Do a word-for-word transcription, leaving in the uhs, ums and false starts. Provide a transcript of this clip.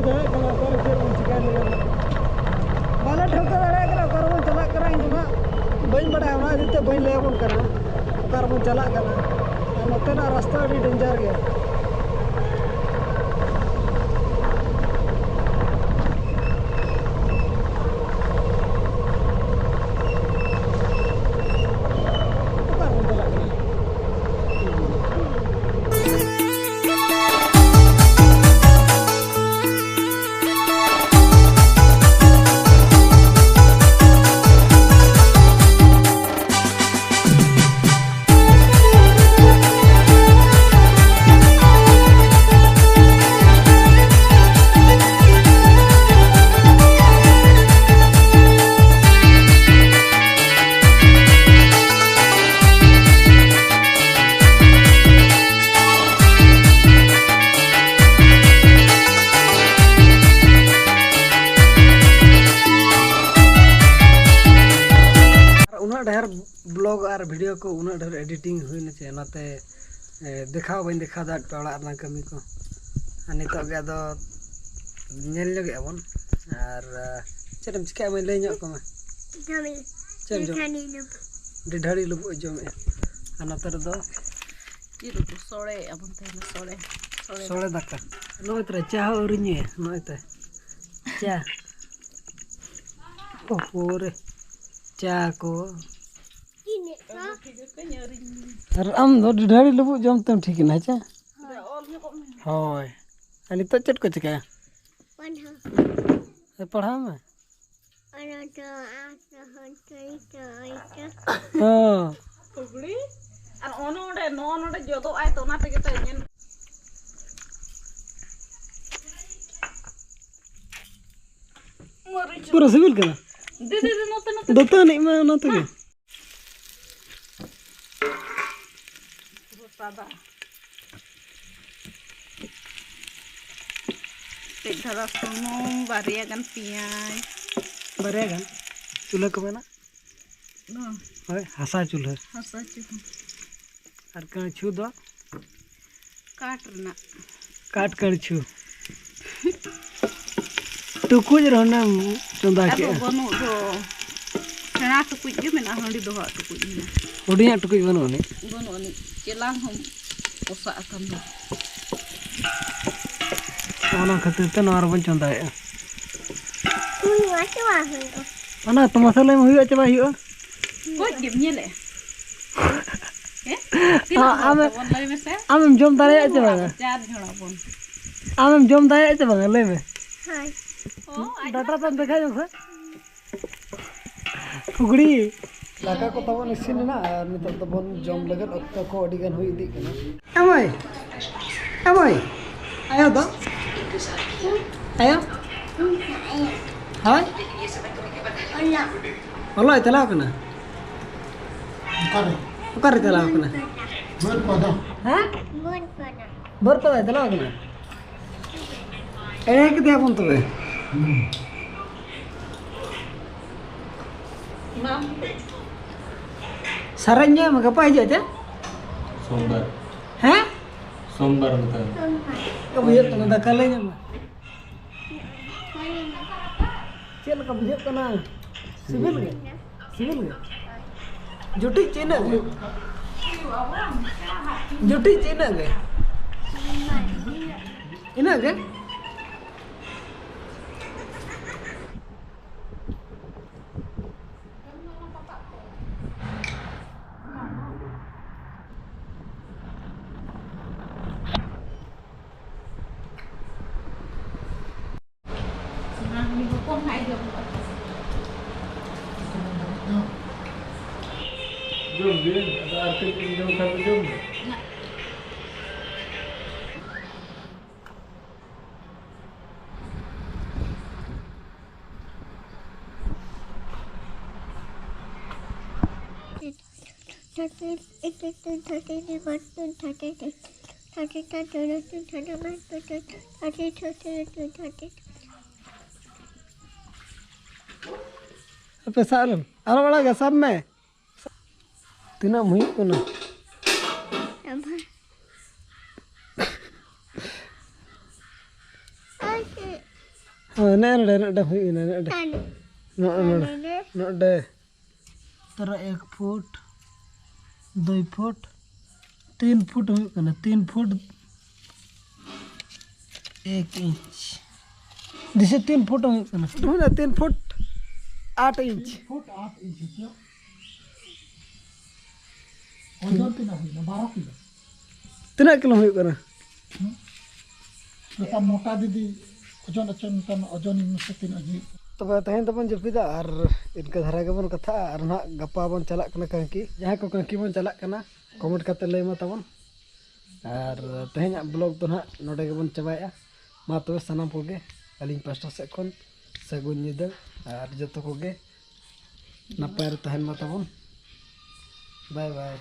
ᱪᱟᱞᱟᱜ ᱠᱟᱱᱟ, ᱚᱠᱟᱨᱮ ᱪᱮᱫ ᱵᱚᱱ ᱪᱤᱠᱟᱹᱭᱟ, ᱞᱟᱹᱭ ᱟᱵᱚᱱ᱾ ᱵᱟᱞᱮ ᱴᱷᱟᱹᱣᱠᱟᱹ ᱫᱟᱲᱮᱭᱟᱜ ᱠᱟᱱᱟ, ᱚᱠᱟ ᱨᱮᱵᱚᱱ ᱪᱟᱞᱟᱜ ᱠᱟᱱᱟ, ᱤᱧ ᱫᱚ ᱱᱟᱦᱟᱜ ᱵᱟᱹᱧ ᱵᱟᱲᱟᱭᱟ, ᱚᱱᱟ ᱤᱫᱤ ᱛᱮ ᱵᱟᱹᱧ ᱞᱟᱹᱭ ᱟᱵᱚᱱ ᱠᱟᱱᱟ ᱚᱠᱟ ᱨᱮᱵᱚᱱ ᱪᱟᱞᱟᱜ ᱠᱟᱱᱟ᱾ ᱟᱨ ᱱᱚᱛᱮᱱᱟᱜ ᱨᱟᱥᱛᱟ ᱟᱹᱰᱤ ᱰᱮᱧᱡᱟᱨ ᱜᱮᱭᱟ᱾ ᱚᱠᱟ ᱨᱮᱵᱚᱱ ᱪᱟᱞᱟᱜ ᱠᱟᱱᱟ? ᱟᱨ ᱩᱱᱟᱹᱜ ᱰᱷᱮᱨ vlog ᱟᱨ video ᱠᱚ ᱩᱱᱟᱹᱜ ᱰᱷᱮᱨ editing ᱦᱩᱭᱱᱟ ᱪᱮ, ᱚᱱᱟᱛᱮ, ᱮ, ᱫᱮᱠᱷᱟᱣ ᱵᱟᱹᱧ ᱫᱮᱠᱷᱟᱣ ᱫᱟᱲᱮᱭᱟᱜ ᱯᱮᱭᱟ ᱚᱲᱟᱜ ᱨᱮᱱᱟᱜ ᱠᱟᱹᱢᱤ ᱠᱚ᱾ ᱟᱨ ᱱᱤᱛᱚᱜ ᱜᱮ ᱟᱫᱚ ᱧᱮᱞ ᱧᱚᱜᱮᱫᱼᱟ ᱵᱚᱱ᱾ ᱟᱨ, ᱮ, ᱪᱮᱫ ᱮᱢ ᱪᱤᱠᱟᱹᱭᱟ ᱢᱟᱹᱭ, ᱞᱟᱹᱭ ᱧᱚᱜ ᱠᱚᱢᱮ᱾ ᱪᱮᱫ ᱮᱢ ᱡᱚᱢ? ᱰᱤᱰᱷᱟᱹᱲᱤ ᱞᱩᱵᱩᱜ᱾ ᱰᱤᱰᱷᱟᱹᱲᱤ ᱞᱩᱵᱩᱜ ᱮ ᱡᱚᱢᱮᱫᱼᱟ᱾ ᱟᱨ ᱱᱚᱛᱮ ᱨᱮᱫᱚ ᱪᱮᱫ ᱩᱛᱩ? ᱥᱚᱲᱮᱭᱮᱫᱼᱟ ᱵᱚᱱ ᱛᱮᱦᱮᱧ ᱫᱚ, ᱥᱚᱲᱮ᱾ ᱥᱚᱲᱮ᱾ ᱥᱚᱲᱮ ᱫᱟᱠᱟ᱾ ᱱᱚᱜᱼᱚᱭ ᱛᱚᱨᱟ ᱪᱟ ᱦᱚᱸ ᱟᱹᱣᱨᱤ ᱧᱩᱭᱟ, ᱱᱚᱜᱼᱚᱭ ᱛᱚ᱾ ᱪᱟ᱾ ᱳᱦᱳ ᱨᱮ᱾ ᱪᱟ ᱠᱚ᱾ ᱟᱨ ᱟᱢ ᱫᱚ ᱰᱤᱰᱷᱟᱹᱲᱤ ᱞᱩᱵᱩᱜ ᱡᱚᱢ ᱛᱮᱢ ᱴᱷᱤᱠ ᱮᱱᱟ, ᱦᱮᱸ ᱪᱮ? ᱦᱳᱭ᱾ ᱟᱨ ᱱᱤᱛᱚᱜ ᱪᱮᱫ ᱠᱚ ᱪᱤᱠᱟᱹᱭᱟ? ᱯᱟᱲᱦᱟᱣ᱾ ᱦᱮᱸ, ᱯᱟᱲᱦᱟᱣ ᱢᱮ᱾ ᱦᱚᱸ᱾ ᱯᱷᱩᱜᱲᱤ? ᱟᱨ ᱚᱱᱚ ᱚᱸᱰᱮ, ᱱᱚᱜᱼᱚ ᱱᱚᱰᱮ ᱡᱚᱫᱚᱜ ᱟᱭ ᱛᱚ, ᱚᱱᱟ ᱛᱮᱜᱮ ᱛᱚ ᱧᱮᱞ᱾ ᱢᱟᱹᱨᱤᱪ᱾ ᱯᱩᱨᱟᱹ ᱥᱤᱵᱤᱞ ᱠᱟᱱᱟ᱾ ᱫᱤ, ᱫᱤ, ᱫᱤ, ᱱᱚᱛᱮ, ᱱᱚᱛᱮ᱾ ᱫᱟᱹᱛᱟᱹᱱᱤᱜ ᱢᱮ ᱚᱱᱟ ᱛᱮᱜᱮ᱾ ᱢᱟ᱾ ᱯᱩᱨᱟᱹ ᱥᱟᱫᱟ᱾ ᱠᱟᱹᱡ ᱫᱷᱟᱨᱟ ᱥᱩᱱᱩᱢ, ᱵᱟᱨᱭᱟ ᱜᱟᱱ ᱯᱮᱸᱭᱟᱡᱽ᱾ ᱵᱟᱨᱭᱟ ᱜᱟᱱ? ᱪᱩᱞᱦᱟᱹ ᱠᱚ ᱢᱮᱱᱟᱜ? ᱦᱚᱸ᱾ ᱦᱳᱭ, ᱦᱟᱥᱟ ᱪᱩᱞᱦᱟᱹ᱾ ᱦᱟᱥᱟ ᱪᱩᱞᱦᱟᱹ᱾ ᱟᱨ ᱠᱟᱹᱲᱪᱷᱩ ᱫᱚ? ᱠᱟᱴ ᱨᱮᱱᱟᱜ᱾ ᱠᱟᱴ ᱠᱟᱹᱲᱪᱷᱩ᱾ ᱴᱩᱠᱩᱡ ᱨᱮᱦᱚᱸ ᱮᱢ ᱪᱚᱸᱫᱟ ᱟᱫᱚ ᱠᱮᱜᱼᱟ᱾ ᱵᱟᱹᱱᱩᱜ ᱫᱚ᱾ ᱥᱮᱬᱟ ᱴᱩᱠᱩᱡ ᱜᱮ ᱢᱮᱱᱟᱜᱼᱟ, ᱦᱟᱺᱰᱤ ᱫᱚᱦᱚᱣᱟᱜ ᱴᱩᱠᱩᱡ ᱢᱮᱱᱟᱜᱼᱟ᱾ ᱦᱩᱰᱤᱧᱟᱜ ᱴᱩᱠᱩᱡ ᱵᱟᱹᱱᱩᱜ ᱟᱹᱱᱤᱡ? ᱵᱟᱹᱱᱩᱜ ᱟᱹᱱᱤᱡ᱾ ᱪᱮᱞᱟᱝ ᱦᱚᱸ ᱯᱚᱥᱟᱜ ᱟᱠᱟᱱ ᱫᱚ᱾ ᱚᱱᱟ ᱠᱷᱟᱹᱛᱤᱨ ᱛᱮ ᱱᱚᱣᱟ ᱨᱮᱵᱚᱱ ᱪᱚᱸᱫᱟᱭᱮᱜᱼᱟ᱾ ᱦᱩᱭᱩᱜᱼᱟ ᱥᱮ ᱵᱟᱝ ᱦᱩᱭᱩᱜᱼᱟ? ᱚᱱᱟ ᱛᱚᱢᱟᱥᱟ ᱞᱟᱹᱭ ᱢᱮ, ᱦᱩᱭᱩᱜᱼᱟ ᱪᱮ ᱵᱟᱭ ᱦᱩᱭᱩᱜᱼᱟ? ᱠᱚᱡ ᱜᱮᱢ ᱧᱮᱞᱮᱜᱼᱟ᱾ ᱦᱮᱸ? ᱛᱤᱱᱟᱹᱜ ᱦᱚᱲ ᱟᱢᱮ-, ᱛᱮᱵᱚᱱ ᱞᱟᱹᱭ ᱢᱮᱥᱮ? ᱟᱢᱮᱢ ᱡᱚᱢ ᱫᱟᱲᱮᱭᱟᱜᱼᱟ ᱪᱮ ᱵᱟᱝᱟ? ᱪᱟᱨ ᱡᱚᱱ ᱟᱵᱚᱱ᱾ ᱟᱢᱮᱢ ᱡᱚᱢ ᱫᱟᱲᱮᱭᱟᱜᱼᱟ ᱪᱮ ᱵᱟᱝᱟ? ᱞᱟᱹᱭ ᱢᱮ᱾ ᱦᱳᱭ᱾ ᱰᱟᱴᱟ ᱛᱟᱢ ᱫᱮᱠᱷᱟᱣ ᱧᱚᱜ ᱥᱮ᱾ ᱯᱷᱩᱜᱲᱤ᱾ ᱫᱟᱠᱟ ᱠᱚ ᱛᱟᱵᱚᱱ ᱤᱥᱤᱱ ᱮᱱᱟ ᱟᱨ ᱱᱤᱛᱚᱜ ᱫᱚᱵᱚᱱ ᱡᱚᱢ ᱞᱟᱹᱜᱤᱫ᱾ ᱚᱠᱛᱚ ᱠᱚ ᱟᱹᱰᱤ ᱜᱟᱱ ᱦᱩᱭ ᱤᱫᱤᱜ ᱠᱟᱱᱟ᱾ ᱮ ᱢᱟᱹᱭ, ᱮ ᱢᱟᱹᱭ, ᱟᱭᱳ ᱫᱚ? ᱟᱭᱳ? ᱦᱳᱭ? ᱚᱞᱚᱜ ᱮ ᱪᱟᱞᱟᱣ ᱠᱟᱱᱟ? ᱚᱠᱟᱨᱮ? ᱚᱠᱟᱨᱮ ᱪᱟᱞᱟᱣ ᱠᱟᱱᱟ? ᱵᱟᱹᱨᱯᱟᱫᱟ᱾ ᱦᱮᱸ? ᱵᱟᱹᱨᱯᱟᱫᱟ᱾ ᱵᱟᱹᱨᱯᱟᱫᱟᱭ ᱪᱟᱞᱟᱣ ᱠᱟᱱᱟ? ᱮᱲᱮ ᱠᱮᱫᱮᱭᱟ ᱵᱚᱱ ᱛᱚᱵᱮ᱾ ᱦᱩᱸ᱾ ᱥᱟᱨᱮᱡ ᱧᱟᱢ, ᱜᱟᱯᱟ ᱦᱤᱡᱩᱜᱼᱟ ᱪᱮ? ᱥᱳᱢᱵᱟᱨ᱾ ᱦᱮᱸ? ᱥᱳᱢᱵᱟᱨ ᱢᱮᱛᱟᱭ ᱢᱮ᱾ ᱵᱩᱡᱷᱟᱹᱜ ᱠᱟᱱᱟ, ᱫᱟᱠᱟ ᱞᱮ ᱧᱟᱢᱟ᱾ ᱪᱮᱫ ᱞᱮᱠᱟ ᱵᱩᱡᱷᱟᱹᱜ ᱠᱟᱱᱟ? ᱥᱤᱵᱤᱞ ᱜᱮ? ᱥᱤᱵᱤᱞ ᱜᱮ? ᱡᱩᱴᱤᱡ ᱪᱮ ᱤᱱᱟᱹᱜ ᱜᱮ? ᱡᱩᱴᱤᱡ ᱪᱮ ᱤᱱᱟᱹᱜ ᱜᱮ? ᱤᱱᱟᱹᱜ ᱜᱮ? ᱚᱱᱟ ᱩᱱᱤ ᱦᱚᱯᱚᱱ ᱦᱟᱸᱜ ᱮ ᱡᱚᱢ ᱠᱚᱣᱟ᱾ ᱡᱚᱢ ᱵᱤᱱ, ᱟᱫᱚ ᱟᱨ ᱠᱟᱹᱡ ᱵᱤᱱ ᱡᱚᱢ ᱠᱷᱟᱱ ᱫᱚ ᱡᱚᱢ ᱵᱤᱱ᱾ ᱦᱟᱯᱮ ᱥᱟᱵ ᱞᱮᱢ, ᱟᱨᱚ ᱟᱲᱟᱜᱟ, ᱥᱟᱵ ᱢᱮ᱾ ᱛᱤᱱᱟᱹᱜ ᱮᱢ ᱦᱩᱭᱩᱜ ᱠᱟᱱᱟ? ᱱᱚᱰᱮ ᱱᱚᱰᱮ ᱱᱚᱰᱮ ᱦᱩᱭᱩᱜ ᱮᱱᱟ ᱱᱚᱰᱮ᱾ ᱱᱚᱜᱼᱚ ᱱᱚᱰᱮ ᱱᱚᱰᱮ᱾ ᱛᱟᱨᱟ ᱮᱠ ᱯᱷᱩᱴ, ᱫᱩᱭ ᱯᱷᱩᱴ, ᱛᱤᱱ ᱯᱷᱩᱴ ᱦᱩᱭᱩᱜ ᱠᱟᱱᱟ, ᱛᱤᱱ ᱯᱷᱩᱴ ᱮᱠ ᱤᱧᱪ᱾ ᱡᱮᱥᱮ ᱛᱤᱱ ᱯᱷᱩᱴ ᱦᱩᱭᱩᱜ ᱠᱟᱱᱟ᱾ ᱯᱷᱩᱴ ᱦᱩᱭᱱᱟ ᱛᱤᱱ ᱯᱷᱩᱴ ᱟᱴ ᱤᱧᱪ᱾ ᱯᱷᱩᱴ ᱟᱴ ᱤᱧᱪ ᱦᱩᱭᱩᱜ᱾ ᱳᱡᱚᱱ ᱛᱤᱱᱟᱹᱜ ᱦᱩᱭᱱᱟ? ᱵᱟᱨᱚ ᱠᱤᱞᱳ᱾ ᱛᱤᱱᱟᱹᱜ ᱠᱤᱞᱳ ᱦᱩᱭᱩᱜ ᱠᱟᱱᱟ? ᱱᱚᱝᱠᱟ ᱢᱚᱴᱟ ᱡᱩᱫᱤ ᱳᱡᱚᱱ ᱦᱚᱪᱚ ᱱᱮᱛᱟᱨ ᱳᱡᱚᱱ ᱢᱮᱥᱮ ᱛᱤᱱᱟᱹᱜ ᱦᱩᱭᱩᱜ ᱠᱟᱱᱟ? ᱛᱚᱵᱮ ᱛᱮᱦᱮᱧ ᱫᱚᱵᱚᱱ ᱡᱟᱹᱯᱤᱫᱟ ᱟᱨ ᱤᱱᱠᱟᱹ ᱫᱷᱟᱨᱟ ᱜᱮᱵᱚᱱ ᱠᱟᱛᱷᱟᱜᱼᱟ᱾ ᱟᱨ ᱱᱟᱦᱟᱜ ᱜᱟᱯᱟ ᱵᱚᱱ ᱪᱟᱞᱟᱜ ᱠᱟᱱᱟ ᱠᱟᱹᱝᱠᱤ᱾ ᱡᱟᱦᱟᱸᱭ ᱠᱚ ᱠᱟᱹᱝᱠᱤ ᱵᱚᱱ ᱪᱟᱞᱟᱜ ᱠᱟᱱᱟ, ᱠᱚᱢᱮᱱᱴ ᱠᱟᱛᱮ ᱞᱟᱹᱭ ᱢᱟ ᱛᱟᱵᱚᱱ᱾ ᱟᱨ ᱛᱮᱦᱮᱧᱟᱜ ᱵᱞᱚᱜ ᱫᱚ ᱱᱟᱦᱟᱜ ᱱᱚᱰᱮ ᱜᱮᱵᱚᱱ ᱪᱟᱵᱟᱭᱮᱫᱼᱟ᱾ ᱢᱟ ᱛᱚᱵᱮ ᱥᱟᱱᱟᱢ ᱠᱚᱜᱮ ᱟᱹᱞᱤᱧ ᱯᱟᱥᱴᱟ ᱥᱮᱫ ᱠᱷᱚᱱ ᱥᱟᱹᱜᱩᱱ ᱧᱤᱫᱟᱹ, ᱟᱨ ᱡᱚᱛᱚ ᱠᱚᱜᱮ ᱱᱟᱯᱟᱭ ᱨᱮ ᱛᱟᱦᱮᱱ ᱢᱟ ᱛᱟᱵᱚᱱ᱾ ᱵᱟᱭ ᱵᱟᱭ᱾